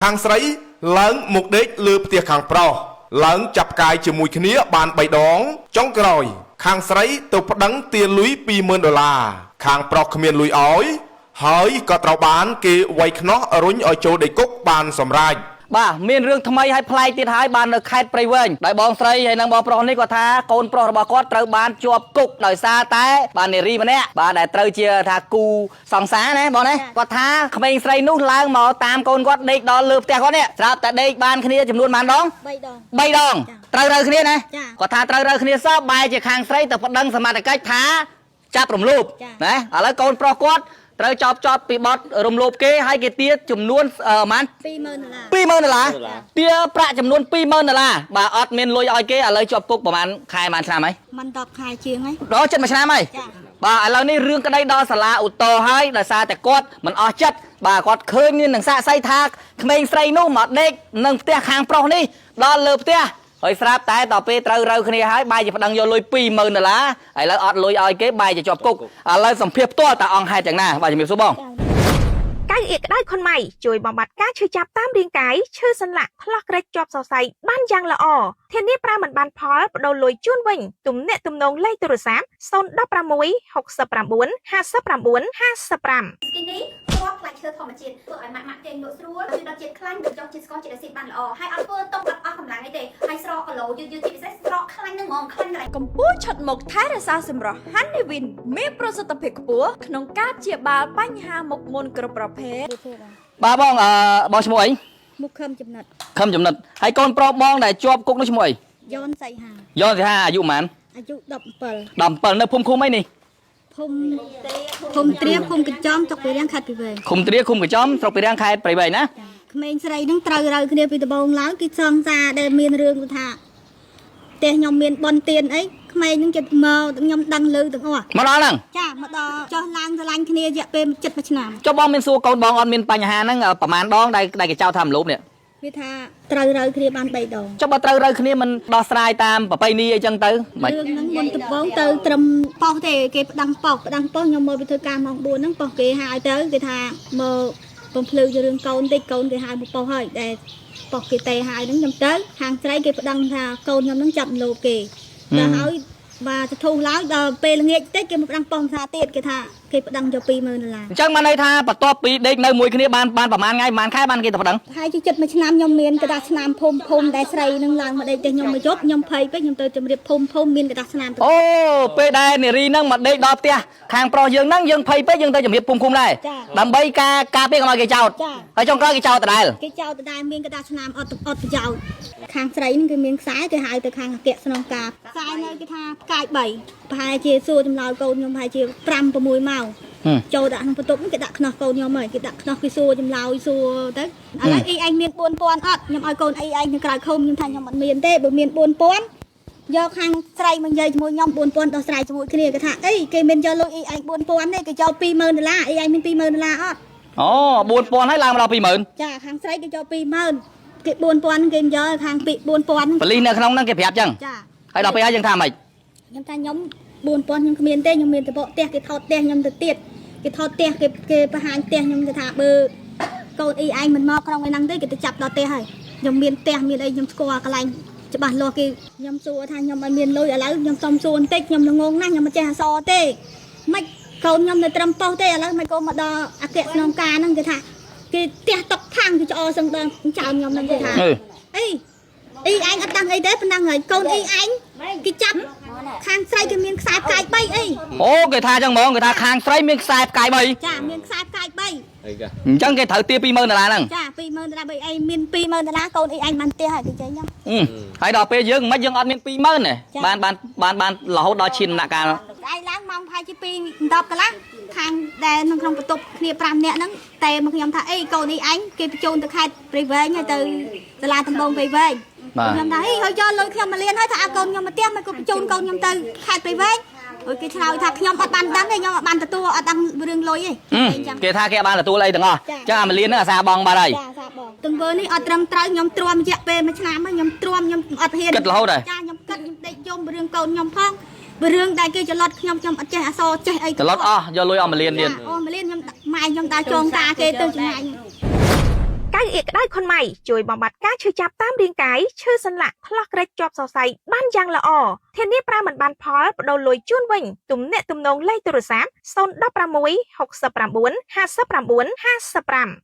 ខាងស្រីឡើងមកដេកលើផ្ទះខាងប្រុសឡើងចាប់កាយជាមួយគ្នាបាន3ដងចុងក្រោយ ខាងស្រីទៅប្តឹងទារលុយ20000ដុល្លារខាងប្រុសគ្មានលុយឲ្យហើយក៏ត្រូវបានគេវាយខ្នោះរុញឲ្យចូលដីគុកបានសម្រេច បាទមានរឿងថ្មីហើយប្លែកទៀតហើយបាននៅខេត្តព្រៃវែងដោយបងស្រីហើយនិងបងប្រុសនេះគាត់ថាកូនប្រុសរបស់គាត់ត្រូវបានជាប់គុកដោយសារតែបាទនារីម្នាក់បាទដែលត្រូវជាថាគូសង្សារណាបងណាគាត់ថាក្មេងស្រីនោះឡើងមកតាមកូនគាត់ដេកដល់លើផ្ទះគាត់នេះស្រាប់តែដេកបានគ្នាចំនួនប៉ុន្មានដង 3ដង 3ដងត្រូវរើគ្នាណា ចា គាត់ថាត្រូវរើគ្នាសោះបែរជាខាងស្រីទៅប្តឹងសមត្ថកិច្ចថាចាប់រំលោភ ចា ណាឥឡូវកូនប្រុសគាត់ត្រូវចោបចោតពីបទរំលោភគេហើយគេទាចំនួនប្រហែល 20000ដុល្លារ 20000ដុល្លារទាប្រាក់ចំនួន20000ដុល្លារបាទអត់មានលុយឲ្យគេឥឡូវជាប់គុកប្រហែលខែប្រហែលឆ្នាំហើយ មិន10ខែជាងហើយ ដល់ចិត្តមួយឆ្នាំហើយ ចា បាទឥឡូវនេះរឿងក្តីដល់សាលាឧទ្ធរណ៍ហើយដោយសារតែគាត់មិនអស់ចិត្តបាទគាត់ឃើញមាននឹងសាកសីថាក្មេងស្រីនោះមកដេកនឹងផ្ទះខាងប្រុសនេះដល់លើផ្ទះហើយស្រាប់តែដល់ពេលត្រូវរូវគ្នាហើយបែរជាប្តឹងយកលុយ20000ដុល្លារឥឡូវអត់លុយឲ្យគេបែរជាជាប់គុកឥឡូវសម្ភារផ្ទាល់តើអង្គហេតុយ៉ាងណាបាទជំរាបសួរបង កៅអៀកក្តៅខុនម៉ៃជួយបំបត្តិការឈឺចាប់តាមរាងកាយឈឺសន្លាក់ផ្លោះក្រិចជាប់សរសៃបានយ៉ាងល្អធានាប្រាមិនបានផលបដូរលុយជូនវិញទំនាក់ទំនងលេខទូរស័ព្ទ016 69 59 55 ស្គីនេះគ្រាប់ផ្លែឈើធម្មជាតិធ្វើឲ្យម៉ាក់ម៉ាក់គេងលក់ស្រួលជួយដល់ជាតិខ្លាញ់បញ្ចុះជាតិស្ករជាតិអាស៊ីតបានល្អហើយអត់ធ្វើទុកអត់អស់កម្លាំងអីទេហើយស្រកគីឡូយឺតយឺតជាពិសេសស្រកខ្លាញ់នឹងហ្មងខ្លាញ់កន្លែង កំពូលឆុតមុខថែរក្សាសម្រស់ហាន់នីវិនមានប្រសិទ្ធភាពខ្ពស់ក្នុងការព្យាបាលបញ្ហាមុខមុនគ្រប់ប្រភេទ បាទបងអឺបងឈ្មោះអី មុខខឹមចំណិត ខឹមចំណិតហើយកូនប្រុសបងដែលជាប់គុកនោះឈ្មោះអី យ៉នសៃហា យ៉នសិហាអាយុប៉ុន្មាន អាយុ17 17នៅភូមិឃុំអីនេះ ភូមិភូមិត្រៀមភូមិកញ្ចំស្រុកពីរាំងខេត្តពីវែង ឃុំត្រាឃុំកញ្ចំស្រុកពីរាំងខេត្តព្រៃវែងណា ក្មេងស្រីហ្នឹងត្រូវរូវគ្នាពីដំបូងឡើងគឺសង្សារដែលមានរឿងទៅថាផ្ទះខ្ញុំមានបនទៀនអីក្មេងហ្នឹងចិត្តមកខ្ញុំដឹងឮទាំងអស់ មកដល់ហ្នឹង ចាមកដល់ចោះឡើងស្រឡាញ់គ្នារយៈពេលជិតមួយឆ្នាំ ចុះបងមានសួរកូនបងអត់មានបញ្ហាហ្នឹងប្រហែលដងដែលដែលគេចោទថារំលោភនេះ វាថាត្រូវរូវគ្នាបាន3ដង ចុះបើត្រូវរូវគ្នាមិនដោះស្រាយតាមប្រពៃណីអីចឹងទៅមិន រឿងហ្នឹងមុនដំបូងទៅត្រឹមប៉ុស្តិ៍ទេគេប្តឹងប៉ុស្តិ៍ប្តឹងប៉ុស្តិ៍ខ្ញុំមកពីធ្វើការម៉ោង4ហ្នឹងប៉ុស្តិ៍គេហៅទៅគេថាមកបំភ្លឺជារឿងកូនតិចកូនគេហៅមកប៉ុស្តិ៍ហើយដែលប៉ុស្តិ៍គេទេហៅហ្នឹងខ្ញុំទៅខាងស្រីគេប្តឹងថាកូនខ្ញុំហ្នឹងចាប់លោបគេដល់ហើយបាទទៅធូរឡើងដល់ពេលល្ងាចតិចគេមកប្តឹងប៉ុស្តិ៍ភាសាទៀតគេថាគេប្តឹងយក20000ដុល្លារ អញ្ចឹងបានន័យថាបន្ទាប់ពីដេកនៅមួយគ្នាបានបានប្រហែលថ្ងៃប្រហែលខែបានគេទៅប្តឹង ហើយជាចិត្តមួយឆ្នាំខ្ញុំមានក្រដាសស្នាមភូមិភូមិដែលស្រីនឹងឡើងមកដេកផ្ទះខ្ញុំមកយប់ខ្ញុំភ័យពេកខ្ញុំទៅជម្រាបភូមិភូមិមានក្រដាសស្នាម អូពេលដែលនារីហ្នឹងមកដេកដល់ផ្ទះខាងប្រុសយើងហ្នឹងយើងភ័យពេកយើងទៅជំរាបភូមិឃុំដែរដើម្បីការការពារកុំឲ្យគេចោទហើយចុងក្រោយគេចោទដដែល គេចោទដដែលមានក្រដាសស្នាមអត់អត់ប្រយោជន៍ខាងស្រីនឹងគេមានខ្សែគេហៅទៅខាងអគ្គស្នងការខ្សែនៅគេថាផ្កាយ3ប្រហែលជាសួរចម្លើយកូនខ្ញុំប្រហែលជា5 6ម៉ោងចូលដាក់ក្នុងបន្ទប់គេដាក់ខ្នោះកូនខ្ញុំហើយគេដាក់ខ្នោះគេសួរចម្លើយសួរទៅឥឡូវអីឯងមាន4000អត់ខ្ញុំឲ្យកូនអីឯងនៅក្រៅឃុំខ្ញុំថាខ្ញុំអត់មានទេបើមាន4000យកខាងស្រីមកនិយាយជាមួយខ្ញុំ4000ដោះស្រាយជាមួយគ្នាគេថាអីគេមិនយកលុយអីឯង4000ទេគេយក20000ដុល្លារអីឯងមាន20000ដុល្លារអត់ អូ4000ហើយឡើងមកដល់20000 ចាខាងស្រីគេយក20000គេ4000គេមិនយកខាងពី4000 ប៉ូលីសនៅក្នុងហ្នឹងគេប្រាប់ចឹង ចា ហើយដល់ពេលហើយយើងថាម៉េច ខ្ញុំថាខ្ញុំ4000ខ្ញុំគ្មានទេខ្ញុំមានតែបកផ្ទះគេថតផ្ទះខ្ញុំទៅទៀតគេថតផ្ទះគេគេបង្ហាញផ្ទះខ្ញុំគេថាបើកូនអីឯងមិនមកក្នុងឯហ្នឹងទេគេទៅចាប់ដល់ផ្ទះហើយខ្ញុំមានផ្ទះមានអីខ្ញុំស្គាល់កន្លែងច្បាស់លាស់គេខ្ញុំសួរថាខ្ញុំអត់មានលុយឥឡូវខ្ញុំសុំសួរបន្តិចខ្ញុំល្ងងណាស់ខ្ញុំមិនចេះអក្សរទេមិនកូនខ្ញុំនៅត្រឹមប៉ុស្តិ៍ទេឥឡូវមិនកូនមកដល់អគ្គស្នងការហ្នឹងគេថាគេផ្ទះតុកខាងគេឆ្អសឹងដល់ចើមខ្ញុំហ្នឹងគេថា អឺ អីអីឯងអត់ដឹងអីទេប៉ុណ្ណឹងហើយកូនអីឯងគេចាប់ខាងស្រីគេមានខ្សែផ្កាយ3អី អូគេថាចឹងហ្មងគេថាខាងស្រីមានខ្សែផ្កាយ3 ចាមានខ្សែផ្កាយ3 អញ្ចឹងគេត្រូវទា20000ដុល្លារហ្នឹង ចា20000ដុល្លារបីអីមាន20000ដុល្លារកូនអីឯងបានផ្ទះហើយគេចេញខ្ញុំ អឺហើយដល់ពេលយើងមិនយើងអត់មាន20000ទេបានបានបានបានរហូតដល់ឈានដំណាក់កាល ឯងឡើងម៉ោងប្រហែលជា2 10កន្លះខាងដែលនៅក្នុងបន្ទប់គ្នា5នាក់ហ្នឹងតែមកខ្ញុំថាអីកូនអីឯងគេបញ្ជូនទៅខេត្តព្រៃវែងហើយទៅសាលាដំបងព្រៃវែងខ្ញុំថាហីហើយយកលុយខ្ញុំមកលៀនហើយថាអាកូនខ្ញុំមកផ្ទះមកក៏បញ្ជូនកូនខ្ញុំទៅខេត្តព្រៃវែងអូយគេឆ្លើយថាខ្ញុំអត់បានដឹងទេខ្ញុំអត់បានទទួលអត់ដឹងរឿងលុយទេអញ្ចឹង គេថាគេអត់បានទទួលអីទាំងអស់អញ្ចឹងអាមលៀនហ្នឹងអាសាបងបាត់ហើយ ចាសាបងទង្វើនេះអត់ត្រឹមត្រូវខ្ញុំទ្រាំរយៈពេលមួយឆ្នាំហើយខ្ញុំទ្រាំខ្ញុំអត់ហ៊ាន គិតរហូតហើយ ចាខ្ញុំគិតខ្ញុំដេកយំរឿងកូនខ្ញុំផងរឿងដែលគេចលត់ខ្ញុំខ្ញុំអត់ចេះអក្សរចេះអី ត្រឡប់អស់យកលុយអស់មលៀនទៀត អស់មួយលានខ្ញុំម៉ែខ្ញុំដើរចងតាគេទៅចម្ងាយ កៅ ៅអៀកក្តៅខុនម៉ៃជួយបំបត្តិការឈឺចាប់តាមរាងកាយឈឺសន្លាក់ថ្លោះក្រិចជាប់សរសៃបានយ៉ាងល្អធានាប្រើមិនបានផលប្ដូរលុយជូនវិញទំនាក់ទំនងលេខទូរស័ព្ទ016 69 59 55។